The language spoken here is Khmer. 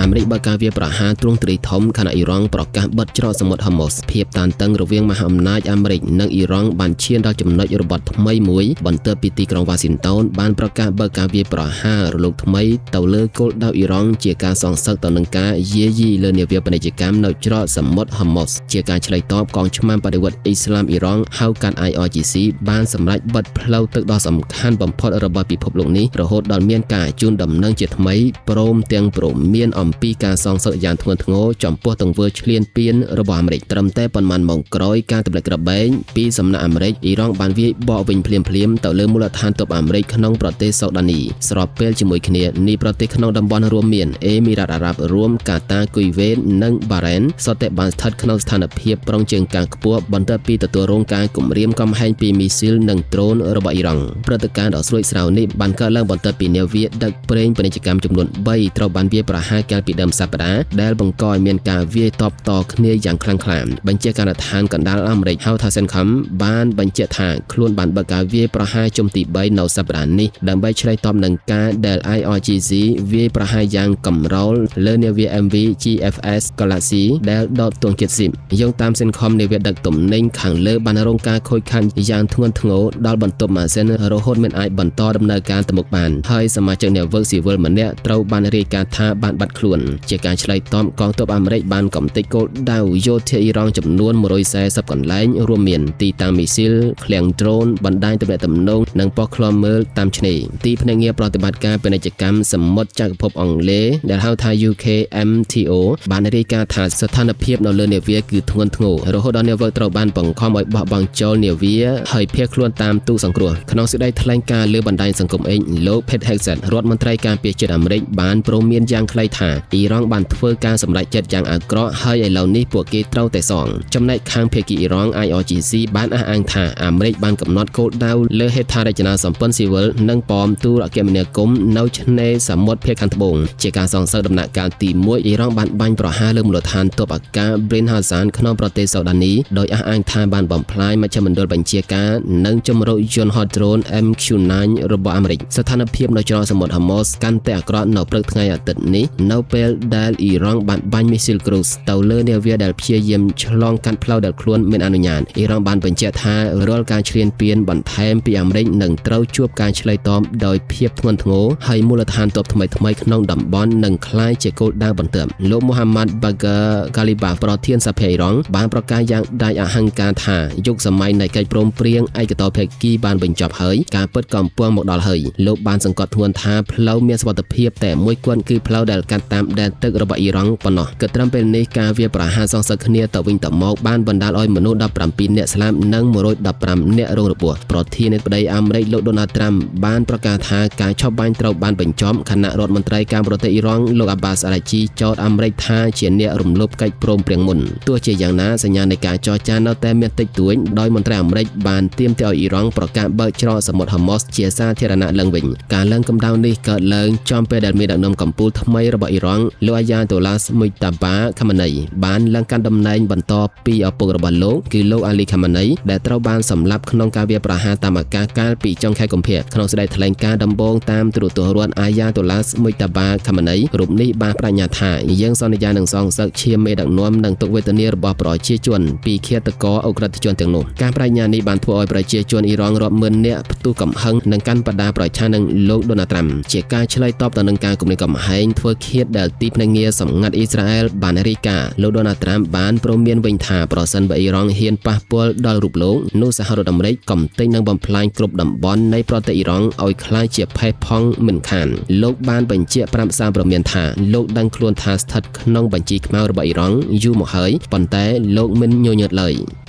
អាមេរិកបើកការវាយប្រហារទ្រង់ទ្រាយធំខណៈអ៊ីរ៉ង់ប្រកាសបិទច្រកសមុទ្រហូម៉ូសភាពតានតឹងរវាងមហាអំណាចអាមេរិកនិងអ៊ីរ៉ង់បានឈានដល់ចំណុចរបត់ថ្មីមួយបន្ទាប់ពីទីក្រុងវ៉ាស៊ីនតោនបានប្រកាសបើកការវាយប្រហាររលកថ្មីទៅលើគោលដៅអ៊ីរ៉ង់ជាការសងសឹកទៅនឹងការយាយីលើនាវាពាណិជ្ជកម្មនៅច្រកសមុទ្រហូម៉ូសជាការឆ្លើយតបកងឆ្មាំបដិវត្តអ៊ីស្លាមអ៊ីរ៉ង់ហៅកាត់ IRGC បានសម្រេចបិទផ្លូវទឹកដ៏សំខាន់បំផុតរបស់ពិភពលោកនេះរហូតដល់មានការជូនដំណឹងជាថ្មីព្រមទាំងព្រមានអំពីការសងសឹកយ៉ាងធ្ងន់ធ្ងរចំពោះទង្វើឈ្លានពានរបស់អាមេរិកត្រឹមតែប៉ុន្មានម៉ោងក្រោយការទម្លាក់ក្របែងពីសំណាក់អាមេរិកអ៊ីរ៉ង់បានវាយបកវិញភ្លាមៗទៅលើមូលដ្ឋានទ័ពអាមេរិកក្នុងប្រទេសសូដានីស្របពេលជាមួយគ្នានេះប្រទេសក្នុងតំបន់រួមមានអេមីរ៉ាតអារ៉ាប់រួមកាតាគុយវេននិងបារ៉ែនសុទ្ធតែបានស្ថិតក្នុងស្ថានភាពប្រុងជើងកាងខ្ពស់បន្ទាប់ពីទទួលរងការគំរាមកំហែងពីមីស៊ីលនិងដ្រូនរបស់អ៊ីរ៉ង់ព្រឹត្តិការណ៍ដ៏ស្រួចស្រាវនេះបានកើតឡើងបន្ទាប់ពីនាវាដឹកប្រេងពាណិជ្ជកម្មចំនួន3ត្រូវបានវាយប្រហារកាលពីដើមសប្តាហ៍ដែលបង្កឲ្យមានការវាយតបតគ្នាយ៉ាងខ្លាំងក្លាបញ្ជាការដ្ឋានកណ្ដាលអាមេរិកហៅថា CENTCOM បានបញ្ជាក់ថាខ្លួនបានបើកការវាយប្រហារជុំទី3នៅសប្តាហ៍នេះដើម្បីឆ្លើយតបនឹងការដែល IRGC វាយប្រហារយ៉ាងកម្រោលលើនាវា MV GFS Galaxy ដែលដតទង់ជាតិស៊ីបយោងតាម CENTCOM នាវាដឹកទំនិញខាងលើបានរងការខូចខាតយ៉ាងធ្ងន់ធ្ងរដល់បន្ទប់ម៉ាស៊ីនរហូតមិនអាចបន្តដំណើរការទៅមុខបានហើយសមាជិកនាវិកស៊ីវិលម្នាក់ត្រូវបានរាយការណ៍ថាបានបាត់ខ្លួនជាការឆ្លើយតបកងទ័ពអាមេរិកបានកំទេចគោលដៅយោធាអ៊ីរ៉ង់ចំនួន140កន្លែងរួមមានទីតាំងមីស៊ីលឃ្លាំងដ្រូនបណ្ដាញទំនាក់ទំនងនិងប៉ុស្តិ៍ឃ្លាំមើលតាមឆ្នេរទីភ្នាក់ងារប្រតិបត្តិការពាណិជ្ជកម្មសមុទ្រចក្រភពអង់គ្លេសដែលហៅថា UKMTO បានរាយការណ៍ថាស្ថានភាពនៅលើនាវាគឺធ្ងន់ធ្ងររហូតដល់នាវិកត្រូវបានបង្ខំឲ្យបោះបង់ចោលនាវាហើយភៀសខ្លួនតាមទូកសង្គ្រោះក្នុងសេចក្តីថ្លែងការណ៍លើបណ្ដាញសង្គម X លោក Pete Hegseth រដ្ឋមន្ត្រីការពារជាតិអាមេរិកបានព្រមានយ៉ាងខ្លីថាអ៊ីរ៉ង់បានធ្វើការសម្រេចចិត្តយ៉ាងអាក្រក់ហើយឥឡូវនេះពួកគេត្រូវតែសងចំណែកខាងភាគីអ៊ីរ៉ង់ IRGC បានអះអាងថាអាមេរិកបានកំណត់គោលដៅលើហេដ្ឋារចនាសម្ព័ន្ធស៊ីវិលនិងប៉មទូរគមនាគមន៍នៅឆ្នេរសមុទ្រភាគខាងត្បូងជាការសងសឹកដំណាក់កាលទី1អ៊ីរ៉ង់បានបាញ់ប្រហារលើមូលដ្ឋានទ័ពអាកាស Brin Hassan ក្នុងប្រទេសសូដានីដោយអះអាងថាបានបំផ្លាញមជ្ឈមណ្ឌលបញ្ជាការនិងជម្រកយន្តហោះដ្រូន MQ9 របស់អាមេរិកស្ថានភាពនៅច្រកសមុទ្រហូម៉ូសកាន់តែអាក្រក់នៅព្រឹកថ្ងៃអាទិត្យនេះនៅពេលដែលអ៊ីរ៉ង់បានបាញ់មីស៊ីលគ្រូសទៅលើនាវាដែលព្យាយាមឆ្លងកាត់ផ្លូវដែលខ្លួនមានអនុញ្ញាតអ៊ីរ៉ង់បានបញ្ជាក់ថារាល់ការឈ្លានពានបន្ថែមពីអាមេរិកនឹងត្រូវជួបការឆ្លើយតបដោយភាពធ្ងន់ធ្ងរហើយមូលដ្ឋានទ័ពថ្មីៗក្នុងតំបន់នឹងក្លាយជាគោលដៅបន្ទាប់លោកមូហាម៉ាត់បាហ្គាកាលីបាប្រធានសភាអ៊ីរ៉ង់បានប្រកាសយ៉ាងដាច់អហង្ការថាយុគសម័យនៃកិច្ចព្រមព្រៀងឯកតោភាគីបានបញ្ចប់ហើយការពិតកំពុងមកដល់ហើយលោកបានសង្កត់ធ្ងន់ថាផ្លូវមានសុវត្ថិភាពតែមួយគត់គឺផ្លូវដែលកាត់តាមដែនទឹករបស់អ៊ីរ៉ង់ប៉ុណ្ណោះគិតត្រឹមពេលនេះការវាយប្រហារសងសឹកគ្នាទៅវិញទៅមកបានបណ្ដាលឲ្យមនុស្ស17នាក់ស្លាប់និង115នាក់រងរបួសប្រធានាធិបតីអាមេរិកលោកដូណាល់ត្រាំបានប្រកាសថាការឆបបាញ់ត្រូវបានបញ្ចប់ខណៈរដ្ឋមន្ត្រីការបរទេសអ៊ីរ៉ង់លោកអាបាសអារ៉ាជីចោទអាមេរិកថាជាអ្នករំលោភកិច្ចព្រមព្រៀងមុនទោះជាយ៉ាងណាសញ្ញានៃការចរចានៅតែមានតិចតួចដោយមន្ត្រីអាមេរិកបានទាមទារឲ្យអ៊ីរ៉ង់ប្រកាសបើកច្រកសមុទ្រហូម៉ូសជាសាធារណៈឡើងវិញការឡើងកម្ដៅនេះកើតឡើងចំពេលដែលមេដឹកនាំកម្ពុជាថ្មីរបស់អ៊ីរ៉ង់លោកអាយ៉ាតូឡាសមុយតាបាខាម៉ានីបានឡើងកាន់តំណែងបន្តពីឪពុករបស់លោកគឺលោកអាលីខាម៉ានីដែលត្រូវបានសម្លាប់ក្នុងការវាយប្រហារតាមអាកាសកាលពីចុងខែកុម្ភៈក្នុងសេចក្តីថ្លែងការណ៍ដំបូងតាមទូរទស្សន៍រដ្ឋអាយ៉ាតូឡាសមុយតាបាខាម៉ានីរូបនេះបានបដិញ្ញាថាយើងសន្យានឹងសងសឹកឈាមមេដឹកនាំនិងទុក្ខវេទនារបស់ប្រជាជនពីឃាតករឧក្រិដ្ឋជនទាំងនោះការបដិញ្ញានេះបានធ្វើឲ្យប្រជាជនអ៊ីរ៉ង់រាប់ម៉ឺននាក់ផ្ទុះកំហឹងនិងកាន់បដាប្រឆាំងនឹងលោកដូណាល់ត្រាំជាការឆ្លើយតបទៅនឹងការគំរាមកំហែងធ្វើឃាតដែលទីភ្នាក់ងារសម្ងាត់អ៊ីស្រាអែលបានរាយការណ៍លោកដូណាល់ត្រាំបានព្រមានវិញថាប្រសិនបើអ៊ីរ៉ង់ហ៊ានប៉ះពាល់ដល់រូបលោកនោះសហរដ្ឋអាមេរិកកំទេចនឹងបំផ្លាញគ្រប់តំបន់នៃប្រទេសអ៊ីរ៉ង់ឲ្យក្លាយជាផេះផង់មិនខានលោកបានបញ្ជាក់ប្រាប់សារព្រមានថាលោកដឹងខ្លួនថាស្ថិតក្នុងបញ្ជីខ្មៅរបស់អ៊ីរ៉ង់យូរមកហើយប៉ុន្តែលោកមិនញញើតឡើយ។